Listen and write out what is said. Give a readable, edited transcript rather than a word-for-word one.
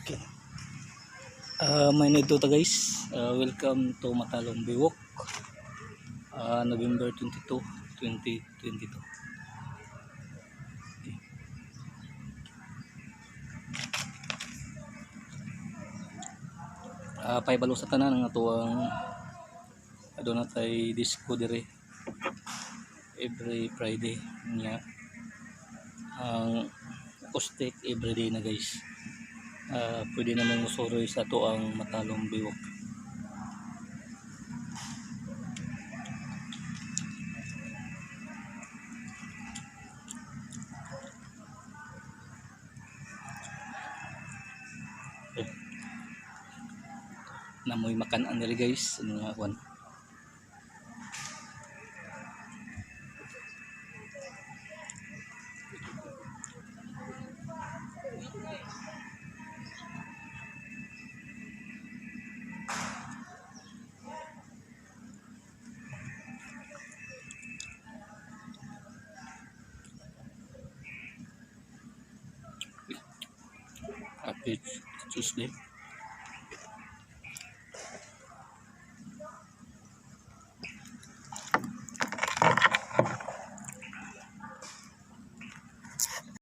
Okay. May nito ta, guys. Welcome to Matalom Biwok. November 22, 2022. Okay. Pahibalo sa tanan nga atuang aduna tay disco dire every Friday niya, ang acoustic everyday na, guys. Pwede namang musuroy sa atoang Matalom Biwok. Eh, namoy makan-an diri, guys. Ano nga kwan. Happy Tuesday.